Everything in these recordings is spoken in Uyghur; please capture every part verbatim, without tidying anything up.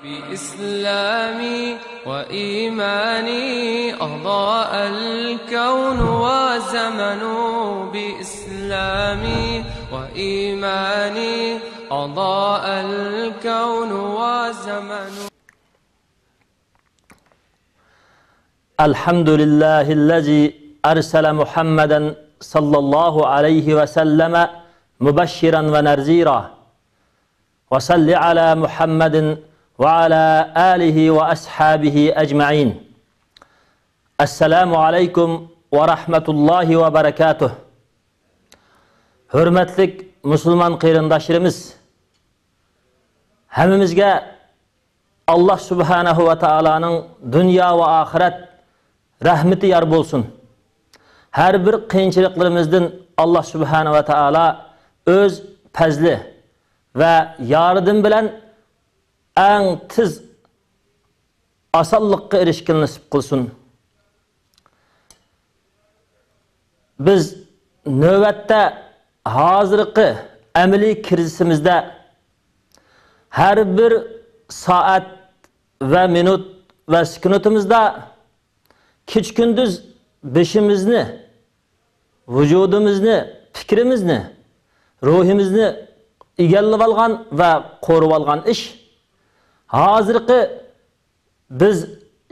بإسلامي وإيماني أضاء الكون وزمن. بإسلامي وإيماني أضاء الكون وزمن. الحمد لله الذي أرسل محمدا صلى الله عليه وسلم مبشرا ونذيرا. وصل على محمد وعلى آله وأصحابه أجمعين. السلام عليكم ورحمة الله وبركاته. ھۆرمەتلىك مۇسۇلمان قېرىنداشلىرىمىز، ھەممىمىزگە ئاللاھ سۇبھانەھۇ ۋە تائالانىڭ دۇنيا ۋە ئاخىرەت رەھمىتى يار بولسۇن. ھەر بىر قىيىنچىلىقلىرىمىزدىن ئاللاھ سۇبھانەھۇ ۋە تائالا ئۆز پەزلى ۋە ياردىمى بىلەن ئەڭ تېز ئاسانلىققا ئېرىشكىلى نېسىپ قىلسۇن. بىز نۆۋەتتە ھازىرقى ئەمەلىي كىرىزىسىمىزدە ھەر بىر سائەت ۋە مىنۇت ۋە سېكۇنتىمىزدا كېچە-كۈندۈز بېشىمىزنى، ۋۇجۇدىمىزنى، پىكرىمىزنى، روھىمىزنى ئىگىلىۋالغان ۋە قورۇۋالغان ئىش، ھازىرقى بىز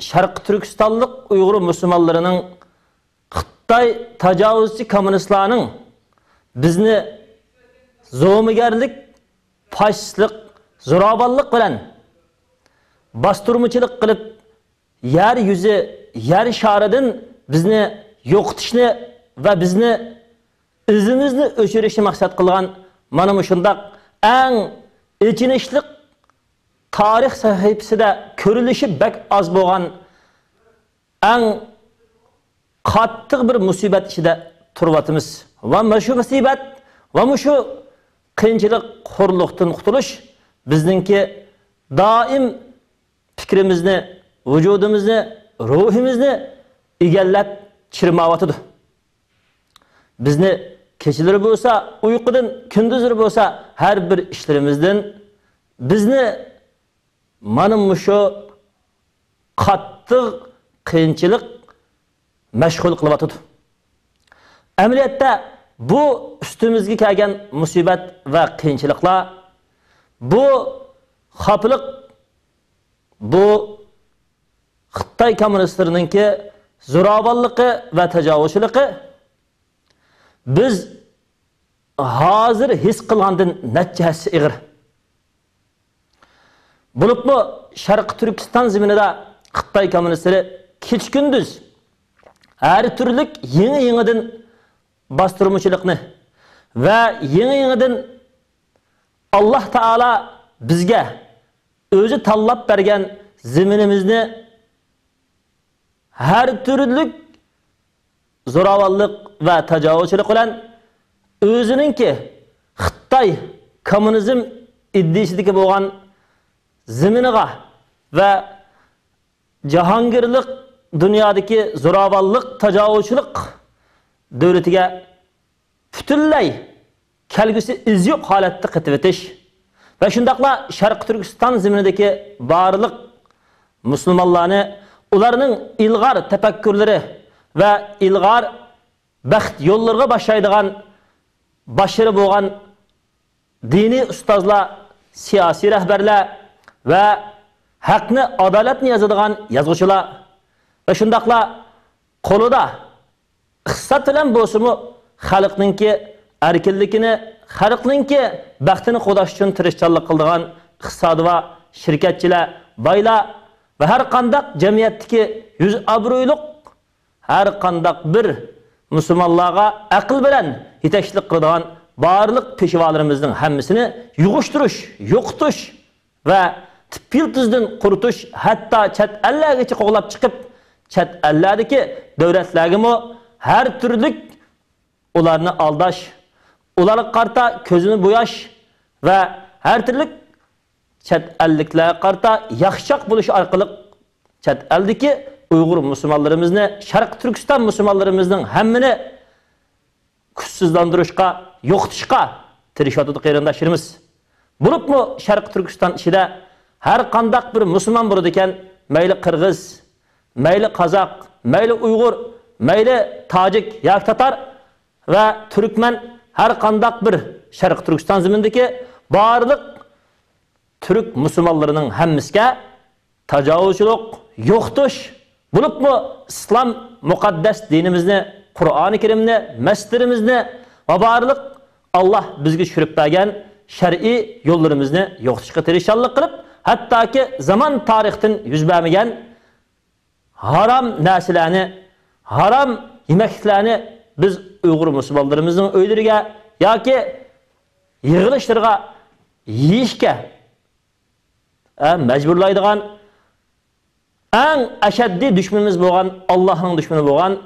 شەرقىي تۈركىستانلىق ئۇيغۇر مۇسۇلمانلىرىنىڭ خىتاي تاجاۋۇزچى كوممۇنىستلارنىڭ بىزنى زومىگەرلىك، پاشىستلىق، زوراۋانلىق بىلەن باستۇرمىچىلىق قىلىپ، يەر يۈزى، يەر شارىدىن بىزنى يوقىتىشنى ۋە بىزنى ئىزىمىزنى ئۆچۈرۈشنى مەقسەت قىلغان مانا مۇشۇنداق ئەڭ ئېچىنىشلىق تارىخ سەھىپىسىدە كۆرۈلۈشى بەك ئاز بولغان ئەڭ قاتتىق بىر مۇسىبەت ئىچىدە تۇرۇۋاتىمىز. ۋە مۇشۇ مۇسىبەت ۋە مۇشۇ قىيىنچىلىق، خورلۇقتىن قۇتۇلۇش بىزنىڭكى دائىم پىكرىمىزنى، ۋۇجۇدىمىزنى، روھىمىزنى ئىگىلەپ چىرماۋاتىدۇ. بىزنى كېچىلىرى بولسا ئۇيقۇدىن، كۈندۈزلىرى بولسا ھەر بىر ئىشلىرىمىزدىن بىزنى مانا مۇشۇ قاتتىق قىيىنچىلىق مەشغۇل قىلىۋاتىدۇ. ئەمەلىيەتتە بۇ ئۈستىمىزگە كەلگەن مۇسىبەت ۋە قىيىنچىلىقلار، بۇ خاپىلىق، بۇ خىتاي كوممۇنىستلىرىنىڭكى زوراۋانلىقى ۋە تاجاۋۇزچىلىقى بىز ھازىر ھېس قىلغاندىن نەچچە ھەسسە ئېغىر. بولۇپمۇ شەرقىي تۈركىستان زېمىنىدا خىتاي كوممۇنىستلىرى كېچە-كۈندۈز ھەر تۈرلۈك يېڭى-يېڭىدىن باستۇرمىچىلىقنى ۋە يېڭى-يېڭىدىن ئاللاھ تائالا بىزگە ئۆزى تاللاپ بەرگەن زېمىنىمىزنى ھەر تۈرلۈك زوراۋانلىق ۋە تاجاۋۇزچىلىق بىلەن ئۆزىنىڭكى خىتاي كوممۇنىزم ئىدىيىسىدىكى بولغان زېمىنىغا ۋە جاھانگىرلىق دۇنيادىكى زوراۋانلىق، تاجاۋۇزچىلىق دۆلىتىگە پۈتۈنلەي كەلگۈسى ئىزى يوق ھالەتتە قېتىۋېتىش ۋە شۇنداقلا شەرقىي تۈركىستان زېمىنىدىكى بارلىق مۇسۇلمانلارنى ئۇلارنىڭ ئىلغار تەپەككۇرلىرى ۋە ئىلغار بەخت يوللىرىغا باشلايدىغان باشلىرى بولغان دىنىي ئۇستازلار، سىياسىي رەھبەرلەر ۋە ھەقنى، ئادالەتنى يازىدىغان يازغۇچىلار ۋە شۇنداقلا قولىدا ئىقتىساد بىلەن بولسىمۇ خەلقنىڭكى ئەركىنلىكىنى، خەلقنىڭكى بەختىنى قوغداش ئۈچۈن تىرىشچانلىق قىلىدىغان ئىقتىسادى بار شىركەتچىلەر، بايلار ۋە ھەر قانداق جەمئىيەتتىكى يۈز ئابرۇيلۇق، ھەر قانداق بىر مۇسۇلمانلارغا ئەقىل بىلەن يېتەكچىلىك قىلىدىغان بارلىق پېشۋالىرىمىزنىڭ ھەممىسىنى يىغىشتۇرۇش، يوقىتىش، ۋە تۈپيىلتىزدىن قۇرۇتۇش، ھەتتا چەت ئەللەرگىچە قوغلاپ چىقىپ، چەت ئەللەردىكى دۆلەتلەرگىمۇ ھەر تۈرلۈك ئۇلارنى ئالداش، ئۇلارغا قارىتا كۆزىنى بوياش ۋە ھەر تۈرلۈك چەت ئەللىكلەرگە قارىتا ياخشىچاق بولۇش ئارقىلىق چەت ئەلدىكى ئۇيغۇر مۇسۇلمانلىرىمىزنى، شەرقىي تۈركىستان مۇسۇلمانلىرىمىزنىڭ ھەممىنى كۈچسىزلاندۇرۇشقا، يوقىتىشقا تىرىشىۋاتىدۇ قېرىنداشلىرىمىز. بولۇپمۇ شەرقىي تۈركىستان ئىچىدە ھەر قانداق بىر مۇسۇلمان بولىدىكەن، مەيلى قىرغىز، مەيلى قازاق، مەيلى ئۇيغۇر، مەيلى تاجىك ياكى تاتار ۋە تۈركمەن، ھەر قانداق بىر شەرقىي تۈركىستان زېمىنىدىكى بارلىق تۈرك مۇسۇلمانلىرىنىڭ ھەممىسىگە تاجاۋۇزچىلىق يوقىتىش، بولۇپمۇ ئىسلام مۇقەددەس دىنىمىزنى، قۇرئانى كەرىمنى، مەسچىتلىرىمىزنى ۋە بارلىق ئاللاھ بىزگە چۈشۈرۈپ بەرگەن شەرئىي يوللىرىمىزنى يوقىتىشقا تىرىشچانلىق قىلىپ، ھەتتاكى زامان تارىختىن يۈز بەرمىگەن ھارام نەرسىلەرنى، ھارام يېمەكلىكلەرنى بىز ئۇيغۇر مۇسۇلمانلىرىمىزنىڭ ئۆيلىرىگە ياكى يىغىلىشلىرىغا يېيىشكە، ئە، مەجبۇرلايدىغان ئەڭ ئەشەددىي دۈشمىنىمىز بولغان، ئاللاھنىڭ دۈشمىنى بولغان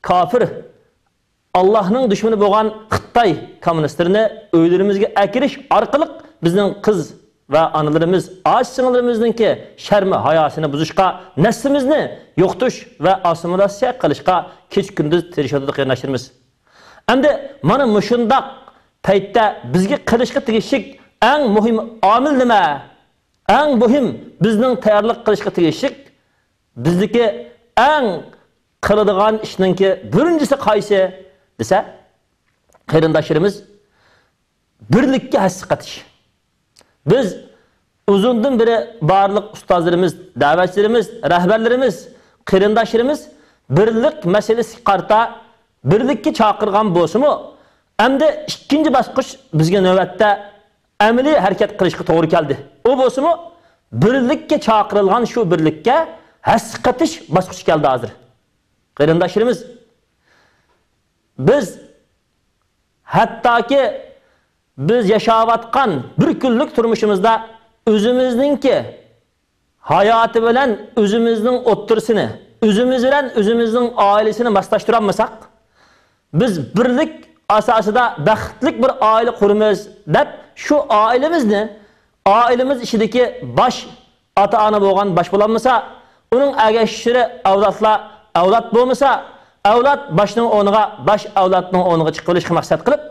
كاپىر، ئاللاھنىڭ دۈشمىنى بولغان خىتاي كوممۇنىستلىرىنى ئۆيلىرىمىزگە ئەكىرىش ئارقىلىق بىزنىڭ قىز ۋە ئانىلىرىمىز، ئاچا سىڭىللىرىمىزنىڭكى شەرمى ھاياسىنى بۇزۇشقا، نەسلىمىزنى يوقىتىش ۋە ئاسسىمىلياتسىيە قىلىشقا كېچە-كۈندۈز تىرىشىۋاتىدۇ، قېرىنداشلىرىمىز. ئەمدى مانا مۇشۇنداق پەيتتە بىزگە قىلىشقا تېگىشلىك ئەڭ مۇھىم ئامىل نېمە؟ ئەڭ مۇھىم بىزنىڭ تەييارلىق قىلىشقا تېگىشلىك، بىزدىكى ئەڭ قىلىدىغان ئىشنىڭكى بىرىنچىسى قايسى دېسە، قېرىنداشلىرىمىز، بىرلىككە ھەسسە قېتىش. بىز ئۇزۇندىن بېرى بارلىق ئۇستازلىرىمىز، دەۋەتچىلىرىمىز، رەھبەرلىرىمىز، قېرىنداشلىرىمىز بىرلىك مەسىلىسىگە قارىتا بىرلىككە چاقىرغان بولسىمۇ، ئەمدى ئىككىنچى باسقۇچ بىزگە نۆۋەتتە ئەمەلىي ھەرىكەت قىلىشقا توغرا كەلدى. ئۇ بولسىمۇ، بىرلىككە چاقىرىلغان شۇ بىرلىككە ھەسسە قېتىش باسقۇچى كەلدى ھازىر. قېرىنداشلىرىمىز، بىز ھەتتاكى بىز ياشاۋاتقان بىر كۈنلۈك تۇرمۇشىمىزدا ئۆزىمىزنىڭكى ھاياتى بىلەن ئۆزىمىزنىڭ ئوتتۇرىسىنى، ئۆزىمىز بىلەن ئۆزىمىزنىڭ ئائىلىسىنى ماسلاشتۇرالمىساق، بىز بىرلىك ئاساسىدا بەختلىك بىر ئائىلە قۇرىمىز دەپ، شۇ ئائىلىمىزنى، ئائىلىمىز ئىچىدىكى باش ئاتا-ئانا بولغان باش بولالمىسا، ئۇنىڭ ئەگەشكۈچىلىرى ئەۋلادلار، ئەۋلاد بولمىسا، ئەۋلاد باشنىڭ ئورنىغا، باش ئەۋلادنىڭ ئورنىغا چىقىۋېلىشقا مەقسەت قىلىپ،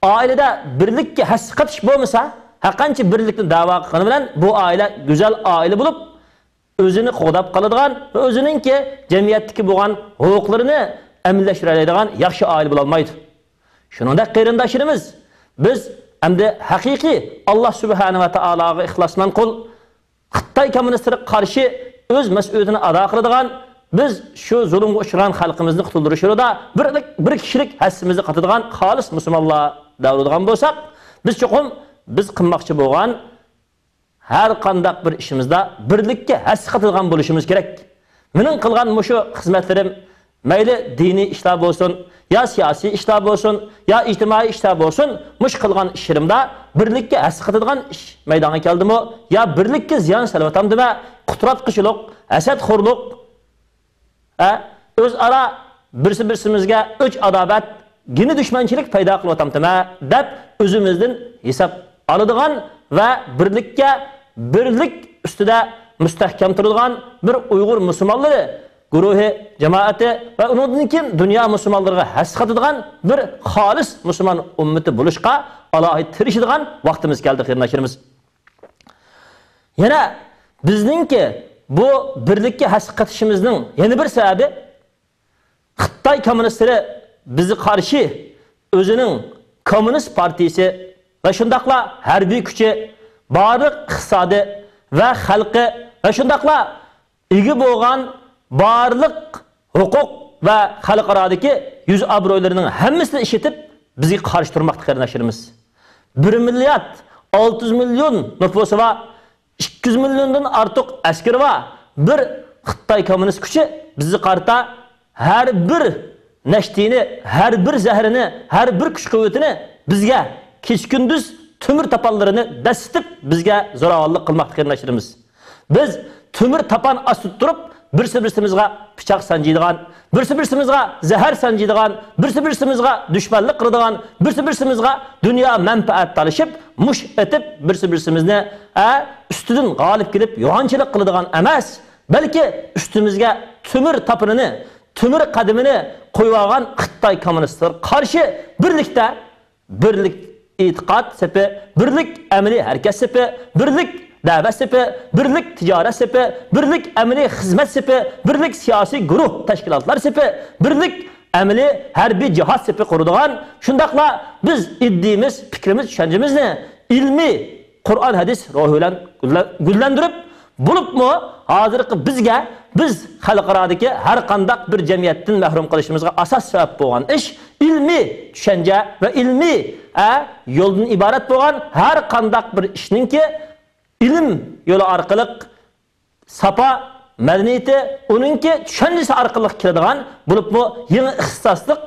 ئائىلىدە بىرلىككە ھەسسە قېتىش بولمىسا، ھەرقانچە بىرلىكنى دەۋا قىلغىنى بىلەن بۇ ئائىلە گۈزەل ئائىلە بولۇپ، ئۆزىنى قوغداپ قالىدىغان ۋە ئۆزىنىڭكى جەمئىيەتتىكى بولغان ھوقۇقلىرىنى ئەمەلىيلەشتۈرەلەيدىغان ياخشى ئائىلە بولالمايدۇ. شۇنىڭدەك قېرىنداشلىرىمىز، بىز ئەمدى ھەقىقىي ئاللا سۇبھانە ۋە تائالاغا ئىخلاسمەن قۇل، خىتاي كوممۇنىستلىرىغا قارشى ئۆز مەسئۇلىيىتىنى ئادا قىلىدىغان، بىز شۇ زۇلۇمغا ئۇچرىغان خەلقىمىزنى قۇتۇلدۇرۇش يولىدا بىر، بىر كىشىلىك ھەسسىمىزنى قاتىدىغان خالىس مۇسۇلمانلار دەۋرىدىغان بولساق، بىز چوقۇم بىز قىلماقچى بولغان ھەر قانداق بىر ئىشىمىزدا بىرلىككە ھەسسە قاتىدىغان بولۇشىمىز كېرەك. مېنىڭ قىلغان مۇشۇ خىزمەتلىرىم، مەيلى دىنىي ئىشلار بولسۇن، يا سىياسىي ئىشلار بولسۇن، يا ئىجتىمائىي ئىشلار بولسۇن، مۇشۇ قىلغان ئىشلىرىمدا بىرلىككە ھەسسە قاتىدىغان ئىش مەيدانغا كەلدىمۇ، يا بىرلىككە زىيان سېلىۋاتامدىمەن، قۇتراتقۇچىلىق، ھەسەتخورلۇق، ھە، ئۆزئارا بىرسى-بىرسىمىزگە ئۆچ-ئاداۋەت، گېنى دۈشمەنچىلىك پەيدا قىلىۋاتامتىمەن دەپ ئۆزىمىزدىن ھېساب ئالىدىغان ۋە بىرلىككە، بىرلىك ئۈستىدە مۇستەھكەم تۇرىدىغان بىر ئۇيغۇر مۇسۇلمانلىرى گۇرۇھى، جامائىتى ۋە ئۇنىڭدىن كېيىن دۇنيا مۇسۇلمانلىرىغا ھەسسە قاتىدىغان بىر خالىس مۇسۇلمان ئۈممىتى بولۇشقا ئالاھىدە تىرىشىدىغان ۋاقتىمىز كەلدى، قېرىنداشلىرىمىز. يەنە بىزنىڭكى بۇ بىرلىككە ھەسسە قېتىشىمىزنىڭ يەنە بىر سەۋەبى، خىتاي كوممۇنىستلىرى بىزگە قارشى ئۆزىنىڭ كوممۇنىست پارتىيىسى ۋە شۇنداقلا ھەربىي كۈچى، بارلىق ئىقتىسادى ۋە خەلقى ۋە شۇنداقلا ئىگە بولغان بارلىق ھوقۇق ۋە خەلقئارادىكى يۈز ئابرۇيلىرىنىڭ ھەممىسىنى ئىشلىتىپ، بىزگە قارشى تۇرماقتا، قېرىنداشلىرىمىز. بىر مىليارد ئالتە يۈز مىليون نوپۇسى بار، ئىككى يۈز مىليوندىن ئارتۇق ئەسكىرى بار بىر خىتاي كوممۇنىست كۈچى بىزگە قارىتا ھەر بىر نەشتىنى، ھەر بىر زەھىرىنى، ھەر بىر كۈچ-قۇۋۋىتىنى بىزگە كېچە-كۈندۈز تۆمۈر تاپانلىرىنى دەسسىتىپ، بىزگە زوراۋانلىق قىلماقتا، قېرىنداشلىرىمىز. بىز تۆمۈر تاپان ئاستىدا تۇرۇپ، بىرسى-بىرسىمىزغا پىچاق سانجىيدىغان، بىرسى-بىرسىمىزغا زەھەر سانجىيدىغان، بىرسى-بىرسىمىزغا دۈشمەنلىك قىلىدىغان، بىرسى-بىرسىمىزغا دۇنيا مەنپەئەت تالىشىپ، مۇش ئېتىپ، بىرسى-بىرسىمىزنى، ئە، ئۈستىدىن غالىب كېلىپ يوغانچىلىق قىلىدىغان ئەمەس، بەلكى ئۈستىمىزگە تۆمۈر تاپىنىنى، تۆمۈر قەدىمىنى قويۇۋالغان خىتاي كوممۇنىستلىرىغا قارشى بىرلىكتە، بىرلىك ئېتىقاد سېپى، بىرلىك ئەمەلىي ھەرىكەت سېپى، بىرلىك دەۋەت سېپى، بىرلىك تىجارەت سېپى، بىرلىك ئەمەلىي خىزمەت سېپى، بىرلىك سىياسىي گۇرۇھ، تەشكىلاتلار سېپى، بىرلىك ئەمەلىي ھەربىي جىھاد سېپى قۇرىدىغان، شۇنداقلا بىز ئىدىيىمىز، پىكرىمىز، چۈشەنچىمىزنى ئىلمىي قۇرئان، ھەدىس روھى بىلەن گۈللە-، گۈللەندۈرۈپ، بولۇپمۇ ھازىرقى بىزگە، بىز خەلقئارادىكى ھەر قانداق بىر جەمئىيەتتىن مەھرۇم قىلىشىمىزغا ئاساس سەۋەب بولغان ئىش ئىلمىي چۈشەنچە ۋە ئىلمىي، ئە، يولدىن ئىبارەت بولغان ھەر قانداق بىر ئىشنىڭكى ئىلىم يولى ئارقىلىق ساپا مەدەنىيىتى، ئۇنىڭكى چۈشەنچىسى ئارقىلىق كېلىدىغان، بولۇپمۇ يېڭى ئىختىساسلىق،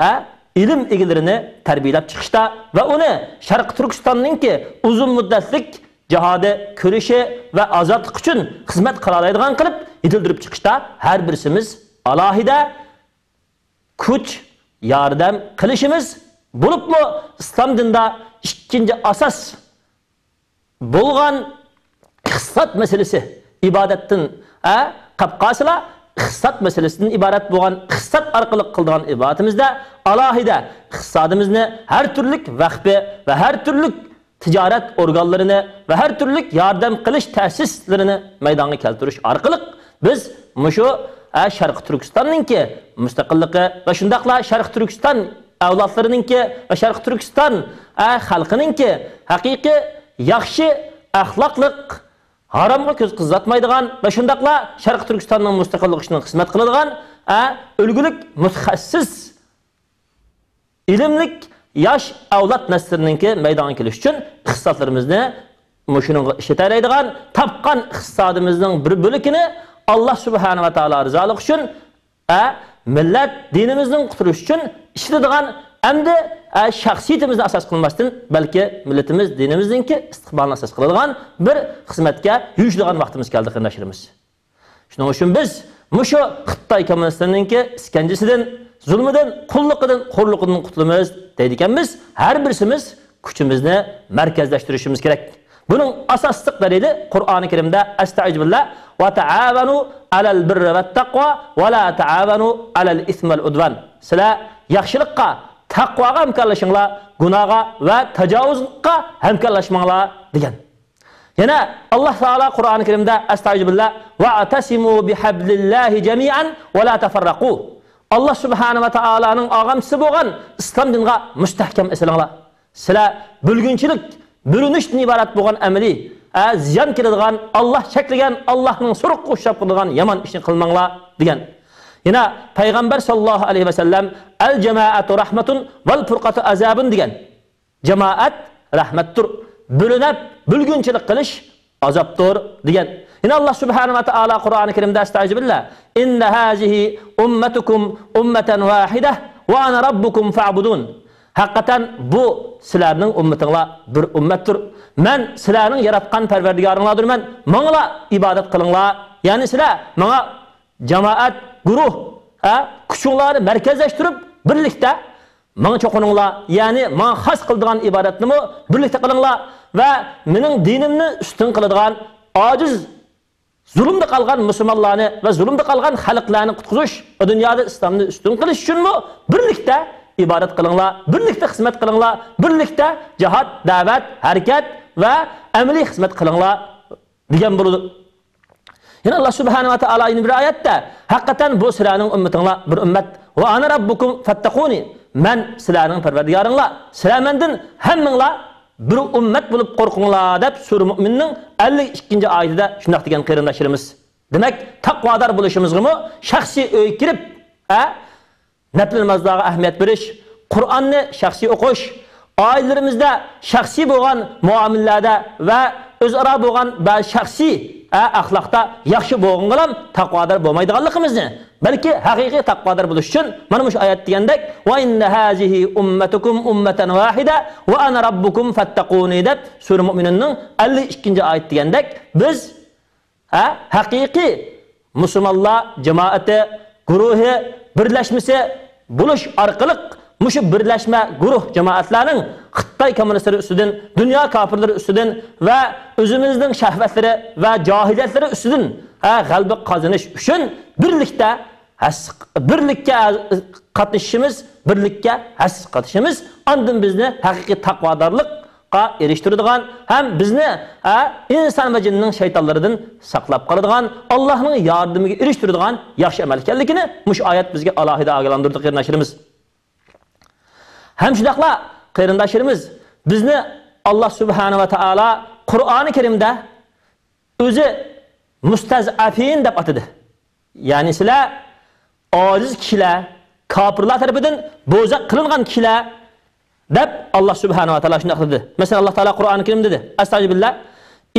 ھە، ئىلىم ئىگىلىرىنى تەربىيەلەپ چىقىشتا ۋە ئۇنى شەرقىي تۈركىستاننىڭكى ئۇزۇن مۇددەتلىك جاھادى، كۈرىشى ۋە ئازادلىق ئۈچۈن خىزمەت قىلالايدىغان قىلىپ يېتىلدۈرۈپ چىقىشتا ھەر بىرسىمىز ئالاھىدە كۈچ، ياردەم قىلىشىمىز، بولۇپمۇ ئىسلام دىنىدا ئىككىنچى ئاساس بولغان ئىقتىساد مەسىلىسى، ئىبادەتتىن، ئە، قاپقاسىلا ئىقتىساد مەسىلىسىدىن ئىبارەت بولغان ئىقتىساد ئارقىلىق قىلىدىغان ئىبادىتىمىزدە ئالاھىدە ئىقتىسادىمىزنى ھەر تۈرلۈك ۋەخپە ۋە ھەر تۈرلۈك تىجارەت ئورگانلىرىنى ۋە ھەر تۈرلۈك ياردەم قىلىش تەسىسلىرىنى مەيدانغا كەلتۈرۈش ئارقىلىق بىز مۇشۇ، ئە، شەرقىي تۈركىستاننىڭكى مۇستەقىللىقى ۋە شۇنداقلا شەرقىي تۈركىستان ئەۋلادلىرىنىڭكى ۋە شەرقىي تۈركىستان، ئە، خەلقىنىڭكى ھەقىقىي ياخشى ئەخلاقلىق، ھارامغا كۆز قىزارتمايدىغان ۋە شۇنداقلا شەرقىي تۈركىستاننىڭ مۇستەقىللىقى ئۈچۈن خىزمەت قىلىدىغان، ئە، ئۈلگىلىك مۇتەخەسسىس، ئىلىملىك ياش ئەۋلاد نەسلىنىڭكى مەيدانغا كېلىشى ئۈچۈن ئىقتىسادلىرىمىزنى مۇشۇنىڭغا ئىشلىتەلەيدىغان، تاپقان ئىقتىسادىمىزنىڭ بىر بۆلىكىنى ئاللا سۇبھانە ۋە تائالا رىزالىقى ئۈچۈن، ئە، مىللەت دىنىمىزنىڭ قۇتۇلۇشى ئۈچۈن ئىشلىتىدىغان، ئەمدى، ئە، شەخسىيىتىمىزنى ئاساس قىلماستىن، بەلكى مىللىتىمىز، دىنىمىزنىڭكى ئىستىقبالىنى ئاساس قىلىدىغان بىر خىزمەتكە يۈرۈشىدىغان ۋاقتىمىز كەلدى، قېرىنداشلىرىمىز. شۇنىڭ ئۈچۈن بىز مۇشۇ خىتاي كوممۇنىستلىرىنىڭكى ئىسكەنجىسىدىن، زۇلمىدىن، قۇللۇقىدىن، خورلۇقىدىن قۇتۇلىمىز دەيدىكەنمىز، ھەر بىرسىمىز كۈچىمىزنى مەركەزلەشتۈرۈشىمىز كېرەك. بۇنىڭ ئاساسلىق دەلىلى قۇرئانى كەرىمدە، ئەستەئىزۇ بىللا، ۋە تەئاۋەنۇ ئەلەل بىررى ۋەت تەقۋا ۋە لا تەئاۋەنۇ ئەلەل ئىسمى ۋەل ئۇدۋان. سىلەر ياخشىلىققا، تەقۋاغا ھەمكارلىشىڭلار، گۇناھقا ۋە تاجاۋۇزلۇققا ھەمكارلاشماڭلار، دېگەن. يەنە ئاللا تائالا قۇرئانى كەرىمدە، ئەستەئىزۇ بىللا، ۋەئتەسىمۇ بىھەبلىللاھى جەمىئەن ۋە لا تەفەررەقۇ. ئاللا سۇبھانە ۋە تائالانىڭ ئاغامچىسى بولغان ئىسلام دىنىغا مۇستەھكەم ئېسىلىڭلار. سىلەر بۆلگۈنچىلىك، بۆلۈنۈشتىن ئىبارەت بولغان ئەمەلىي، ئە، زىيان كېلىدىغان، ئاللا چەكلىگەن، ئاللانىڭ سوراققا ئۇچراپ قالىدىغان يامان ئىشنى قىلماڭلار، دېگەن. يەنە پەيغەمبەر ساللاللاھۇ ئەلەيھى ۋەسەللەم، ئەل جەمائەتۇ رەھمەتۇن ۋەل پۇرقەتۇ ئازابۇن، دېگەن. جامائەت رەھمەتتۇر. بۆلۈنۈپ، بۆلگۈنچىلىك قىلىش ئازابتۇر، دېگەن. يەنە ئاللا سۇبھانە ۋە تائالا قۇرئانى كەرىمدە، ئەستەئىزۇ بىللا، ئىننە ھازىھى ئۇممەتۇكۇم ئۇممەتەن ۋاھىدە ۋە ئانا رەببۇكۇم فەئبۇدۇن. ھەقىقەتەن بۇ سىلەرنىڭ ئۈممىتىڭلار بىر ئۈممەتتۇر. مەن سىلەرنىڭ ياراتقان پەرۋەردىگارىڭلاردۇرمەن. ماڭىلا ئىبادەت قىلىڭلار. يەنى سىلەر ماڭا جامائەت، گۇرۇھ، ھە، كۈچۈڭلارنى مەركەزلەشتۈرۈپ، بىرلىكتە ماڭا چوقۇنۇڭلار، يەنى ماڭا خاس قىلىدىغان ئىبادەتنىمۇ بىرلىكتە قىلىڭلار ۋە مېنىڭ دىنىمنى ئۈستۈن قىلىدىغان، ئاجىز، زۇلۇمدا قالغان مۇسۇلمانلارنى ۋە زۇلۇمدا قالغان خەلقلەرنى قۇتقۇزۇش، دۇنيادا ئىسلامنى ئۈستۈن قىلىش ئۈچۈنمۇ بىرلىكتە ئىبادەت قىلىڭلار، بىرلىكتە خىزمەت قىلىڭلار، بىرلىكتە جىھاد، دەۋەت، ھەرىكەت ۋە ئەمەلىي خىزمەت قىلىڭلار، دېگەن بولىدۇ. يەنە ئاللا سۇبھانە ۋە تائالا يەنە بىر ئايەتتە، ھەقىقەتەن بۇ سىلەرنىڭ ئۈممىتىڭلار بىر ئۈممەت. ۋە ئانا رەببۇكۇم فەتتەقۇنى. مەن سىلەرنىڭ پەرۋەردىگارىڭلار. سىلەر مەندىن ھەممىڭلار بىر ئۈممەت بولۇپ قورقۇڭلار، دەپ سۈرە مۇئمىننىڭ ئەللىك ئىككىنچى ئايىتىدە شۇنداق دېگەن، قېرىنداشلىرىمىز. دېمەك، تەقۋادار بولۇشىمىزغىمۇ شەخسىي ئۆيگە كىرىپ، ئە، نەپلى نامازلارغا ئەھمىيەت بېرىش، قۇرئاننى شەخسىي ئوقۇش، ئائىلىلىرىمىزدە شەخسىي بولغان مۇئامىلىلەردە ۋە ئۆزئارا بولغان بەزى شەخسىي، ئە، ئەخلاقتا ياخشى بولغىنىلا تەقۋادار بولمايدىغانلىقىمىزنى، بەلكى ھەقىقىي تەقۋادار بولۇش ئۈچۈن مانا مۇشۇ ئايەت دېگەندەك، ۋە ئىننە ھازىھى ئۇممەتۇكۇم ئۇممەتەن ۋاھىدە ۋە ئانا رەببۇكۇم فەتتەقۇنى، دەپ سۈرە مۇئمىنۇننىڭ ئەللىك ئىككىنچى ئايەت دېگەندەك، بىز ھە، ھەقىقىي مۇسۇلمانلار جامائىتى، گۇرۇھى، بىرلەشمىسى بولۇش ئارقىلىق مۇشۇ بىرلەشمە گۇرۇھ جامائەتلەرنىڭ خىتاي كوممۇنىستلىرى ئۈستىدىن، دۇنيا كاپىرلىرى ئۈستىدىن ۋە ئۆزىمىزنىڭ شەھۋەتلىرى ۋە جاھىلىيەتلىرى ئۈستىدىن، ھە، غەلىبە قازىنىش ئۈچۈن بىرلىكتە ھەس-، بىرلىككە قاتنىشىشىمىز، بىرلىككە ھەس قاتىشىمىز ئاندىن بىزنى ھەقىقىي تەقۋادارلىق ئېرىشتۈرىدىغان ھەم بىزنى، ھە، ئىنسان ۋە جىننىڭ شەيتانلىرىدىن ساقلاپ قالىدىغان، ئاللاھنىڭ ياردىمىگە ئېرىشتۈرىدىغان ياخشى ئەمەل ئىكەنلىكىنى مۇشۇ ئايەت بىزگە ئالاھىدە ئاگاھلاندۇردى، قېرىنداشلىرىمىز. ھەم شۇنداقلا، قېرىنداشلىرىمىز، بىزنى ئاللا سۇبھانە ۋە تائالا قۇرئانى كەرىمدە ئۆزى مۇستەزئەپىن دەپ ئاتىدى. يەنى سىلەر ئاجىز كىشىلەر، كاپىرلار تەرىپىدىن بوزەك قىلىنغان كىشىلەر دەپ ئاللا سۇبھانە ۋە تائالا شۇنداق دېدى. مەسىلەن، ئاللا تائالا قۇرئانى كەرىمدە دېدى. ئەستەئىزۇ بىللا.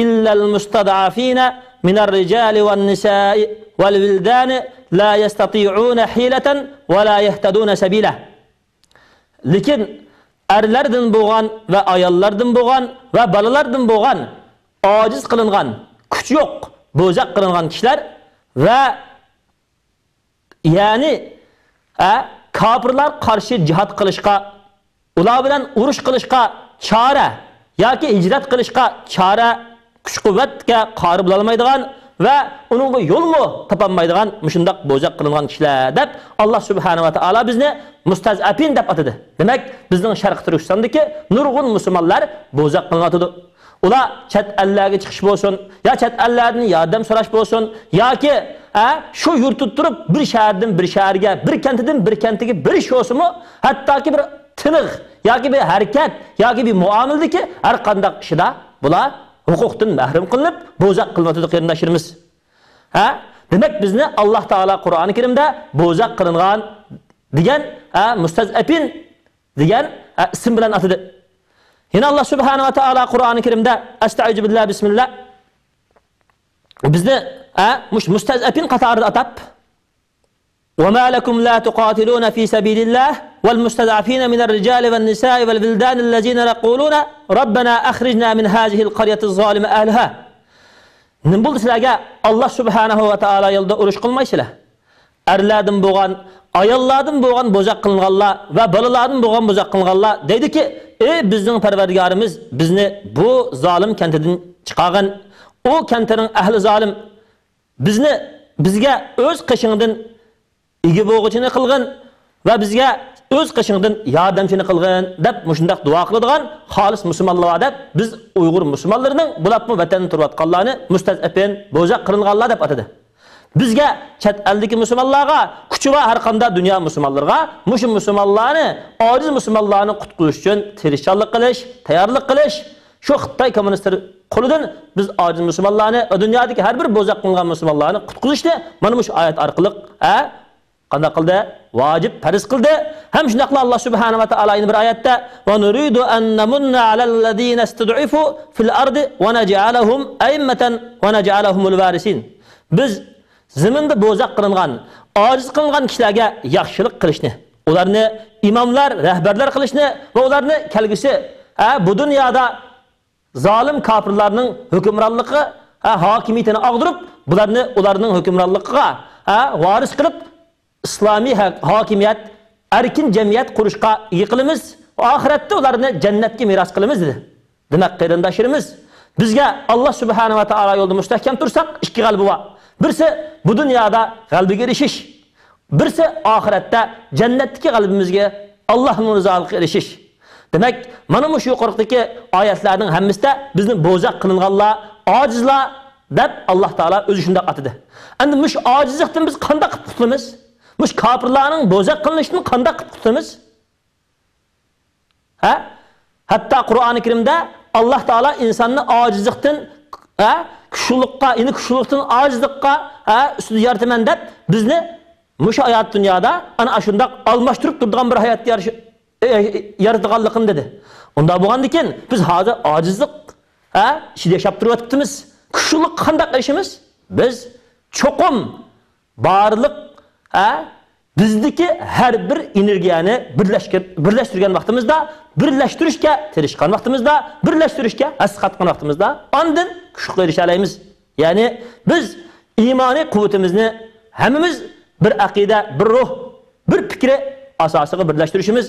إلا المستضعفين من الرجال والنساء والولدان لا يستطيعون حيلة ولا يهتدون سبيلا. لېكىن ئەرلەردىن بولغان ۋە ئاياللاردىن بولغان ۋە بالىلاردىن بولغان ئاجىز قىلىنغان، كۈچى يوق، بوزەك قىلىنغان كىشىلەر ۋە، يەنى، ئە، كاپىرلار قارشى جىھاد قىلىشقا، ئۇلار بىلەن ئۇرۇش قىلىشقا چارە ياكى ھىجرەت قىلىشقا چارە، كۈچ-قۇۋۋەتكە قارى بولالمايدىغان ۋە ئۇنىڭغا يولمۇ تاپالمايدىغان مۇشۇنداق بوزەك قىلىنغان كىشىلەر دەپ ئاللا سۇبھانە ۋە تائالا بىزنى مۇستەزئەپىن دەپ ئاتىدى. دېمەك، بىزنىڭ شەرقىي تۈركىستاندىكى نۇرغۇن مۇسۇلمانلار بوزەك قىلىنىۋاتىدۇ. ئۇلار چەت ئەللەرگە چىقىش بولسۇن، يا چەت ئەللەردىن ياردەم سوراش بولسۇن، ياكى، ئە، شۇ يۇرتتا تۇرۇپ بىر شەھەردىن بىر شەھەرگە، بىر كەنتىدىن بىر كەنتىگە بېرىش بولسىمۇ، ھەتتاكى بىر تىنىق ياكى بىر ھەرىكەت ياكى بىر مۇئامىلىدىكى ھەر قانداق ئىشىدا بۇلار ھوقۇقتىن مەھرۇم قىلىنىپ، بوزەك قىلىنىۋاتىدۇ، قېرىنداشلىرىمىز. ھە؟ دېمەك، بىزنى ئاللا تائالا قۇرئانى كەرىمدە بوزەك قىلىنغان دېگەن، ھە، مۇستەزئەپىن دېگەن، ھە، ئىسىم بىلەن ئاتىدى. يەنە ئاللا سۇبھانە ۋە تائالا قۇرئانى كەرىمدە، ئەستەئىزۇ بىللا، بىسمىللا، بىزنى، ھە، مۇش-، مۇستەزئەپىن قاتارىدا ئاتاپ، وما لكم لا تقاتلون في سبيل الله والمستضعفين من الرجال والنساء والولدان الذين يقولون ربنا أخرجنا من هذه القرية الظالم أهلها. نېمە بولدى سىلەرگە؟ ئاللا سۇبھانەھۇ ۋە تائالا يولىدا ئۇرۇش قىلمايسىلەر. ئەرلەردىن بولغان، ئاياللاردىن بولغان بوزەك قىلىنغانلار ۋە بالىلاردىن بولغان بوزەك قىلىنغانلار دەيدۇكى، ئى بىزنىڭ پەرۋەردىگارىمىز، بىزنى بۇ زالىم كەنتىدىن چىقارغىن. ئۇ كەنتنىڭ ئەھلى زالىم، بىزنى، بىزگە ئۆز قېشىڭدىن ئىگە بولغۇچىنى قىلغىن ۋە بىزگە ئۆز قېشىڭدىن ياردەمچىنى قىلغىن، دەپ مۇشۇنداق دۇئا قىلىدىغان خالىس مۇسۇلمانلار بار دەپ، بىز ئۇيغۇر مۇسۇلمانلىرىنىڭ، بۇلاپمۇ ۋەتەندە تۇرۇۋاتقانلارنى مۇستەزئەپىن، بوزەك قىلىنغانلار دەپ ئاتىدى. بىزگە چەت ئەلدىكى مۇسۇلمانلارغا، كۈچى بار ھەر قانداق دۇنيا مۇسۇلمانلىرىغا مۇشۇ مۇسۇلمانلارنى، ئاجىز مۇسۇلمانلارنى قۇتقۇزۇش ئۈچۈن تىرىشچانلىق قىلىش، تەييارلىق قىلىش، شۇ خىتاي كوممۇنىستلىرى قولىدىن بىز ئاجىز مۇسۇلمانلارنى ۋە دۇنيادىكى ھەر بىر بوزەك قىلىنغان مۇسۇلمانلارنى قۇتقۇزۇشنى مانا مۇشۇ ئايەت ئارقىلىق، ھە، قانداق قىلدى؟ ۋاجىپ پەرز قىلدى. ھەم شۇنداقلا ئاللا سۇبھانە ۋە تائالا يەنە بىر ئايەتتە، ونريد أن نمن على الذين استضعفوا في الأرض ونجعلهم أئمة ونجعلهم الوارثين. بىز زېمىندا بوزەك قىلىنغان، ئاجىز قىلىنغان كىشىلەرگە ياخشىلىق قىلىشنى، ئۇلارنى ئىماملار، رەھبەرلەر قىلىشنى ۋە ئۇلارنى كەلگۈسى، ھە، بۇ دۇنيادا زالىم كاپىرلارنىڭ ھۆكۈمرانلىقى، ھە، ھاكىمىيىتىنى ئاغدۇرۇپ، بۇلارنى ئۇلارنىڭ ھۆكۈمرانلىقىغا، ھە، ۋارىس قىلىپ، ئىسلامىي ھە-، ھاكىمىيەت، ئەركىن جەمئىيەت قۇرۇشقا ئىگە قىلىمىز ۋە ئاخىرەتتە ئۇلارنى جەننەتكە مىراس قىلىمىز، دېدى. دېمەك، قېرىنداشلىرىمىز، بىزگە ئاللا سۇبھانە ۋە تائالا يولىدا مۇستەھكەم تۇرساق، ئىككى غەلىبە بار. بىرسى بۇ دۇنيادا غەلىبىگە ئېرىشىش، بىرسى ئاخىرەتتە جەننەتتىكى غەلىبىمىزگە، ئاللانىڭ رىزالىقىغا ئېرىشىش. دېمەك، مانا مۇشۇ يۇقىرىقىدىكى ئايەتلەرنىڭ ھەممىسىدە بىزنى بوزەك قىلىنغانلار، ئاجىزلار دەپ ئاللا تائالا ئۆزى شۇنداق ئاتىدى. ئەمدى مۇشۇ ئاجىزلىقتىن بىز قانداق قۇتۇلىمىز؟ مۇشۇ كاپىرلارنىڭ بوزەك قىلىنىشىدىن قانداق قۇتۇلىمىز؟ ھە؟ ھەتتا قۇرئانى كەرىمدە ئاللا تائالا ئىنساننى ئاجىزلىقتىن، ھە، كۈچلۈككە، يەنى كۈچلۈكتىن ئاجىزلىققا، ھە، ئۈستىدە يارىتىمەن دەپ بىزنى مۇشۇ ھايات دۇنيادا ئەنە ئاشۇنداق ئالماشتۇرۇپ تۇرىدىغان بىر ھايات يارىشى-، ئە، يارىتىدىغانلىقىنى دېدى. ئۇنداق بولغاندىكىن بىز ھازىر ئاجىزلىق، ھە، ئىچىدە ياشاپ تۇرۇۋاتىپتىمىز. كۈچلۈككە قانداق ئېرىشىمىز؟ بىز چوقۇم بارلىق، ھە، بىزدىكى ھەر بىر ئېنېرگىيەنى بىرلەشكە-، بىرلەشتۈرگەن ۋاقتىمىزدا، بىرلەشتۈرۈشكە تىرىشقان ۋاقتىمىزدا، بىرلەشتۈرۈشكە ھەسسە قاتقان ۋاقتىمىزدا، ئاندىن كۈچلۈككە ئېرىشەلەيمىز. يەنى بىز ئىمانىي قۇۋۋىتىمىزنى ھەممىمىز بىر ئەقىدە، بىر روھ، بىر پىكرى ئاساسىغا بىرلەشتۈرۈشىمىز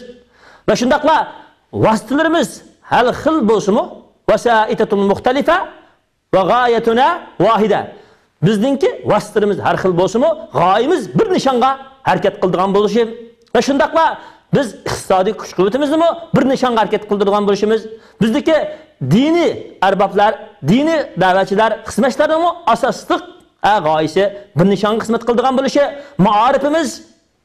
ۋە شۇنداقلا ۋاسىتىلىرىمىز ھەر خىل بولسىمۇ، ۋەسائىتۇن مۇختەلىفە، ۋە غايەتۇنا ۋاھىدە. بىزنىڭكى ۋاسىتىلىرىمىز ھەر خىل بولسىمۇ، غايىمىز بىر نىشانغا ھەرىكەت قىلىدىغان بولۇشى ۋە شۇنداقلا بىز ئىقتىسادىي كۈچ-قۇۋۋىتىمىزنىمۇ بىر نىشانغا ھەرىكەت قىلدۇرىدىغان بولۇشىمىز، بىزدىكى دىنىي ئەربابلار، دىنىي دەۋەتچىلەر، خىزمەتچىلەرنىڭمۇ ئاساسلىق، ئە، غايىسى بىر نىشانغا خىزمەت قىلىدىغان بولۇشى، مائارىپىمىز،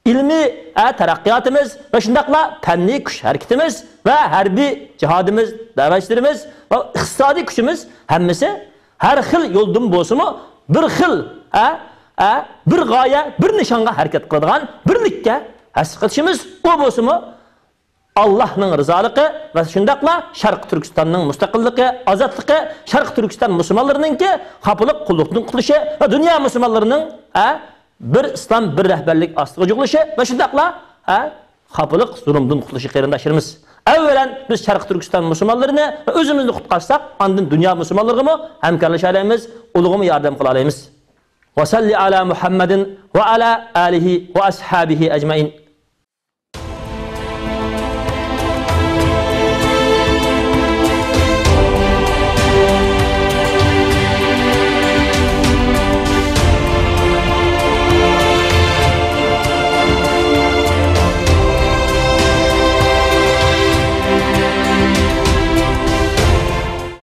ئىلمىي، ئە، تەرەققىياتىمىز ۋە شۇنداقلا پەننىي كۈچ ھەرىكىتىمىز ۋە ھەربىي جىھادىمىز، دەۋەتچىلىرىمىز ۋە ئىقتىسادىي كۈچىمىز ھەممىسى ھەر خىل يولدىن بولسىمۇ بىر خىل، ئە، ئە، بىر غايە، بىر نىشانغا ھەرىكەت قىلىدىغان بىرلىككە ھەسسە قېتىشىمىز، ئۇ بولسىمۇ ئاللاھنىڭ رىزالىقى ۋە شۇنداقلا شەرقىي تۈركىستاننىڭ مۇستەقىللىقى، ئازادلىقى، شەرقىي تۈركىستان مۇسۇلمانلىرىنىڭكى خاپىلىق، قۇللۇقتىن قۇتۇلۇشى ۋە دۇنيا مۇسۇلمانلىرىنىڭ، ھە، بىر ئىسلام، بىر رەھبەرلىك ئاستىغا جۇغلىشى ۋە شۇنداقلا، ھە، خاپىلىق، زۇلۇمدىن قۇتۇلۇشى قېرىنداشلىرىمىز. ئەۋۋەلەن بىز شەرقىي تۈركىستان مۇسۇلمانلىرىنى ۋە ئۆزىمىزنى قۇتقارساق، ئاندىن دۇنيا مۇسۇلمانلىرىغىمۇ ھەمكارلىشالايمىز، ئۇلىغىمۇ ياردەم قىلالايمىز. وصل على محمد وعلى آله وأصحابه أجمعين.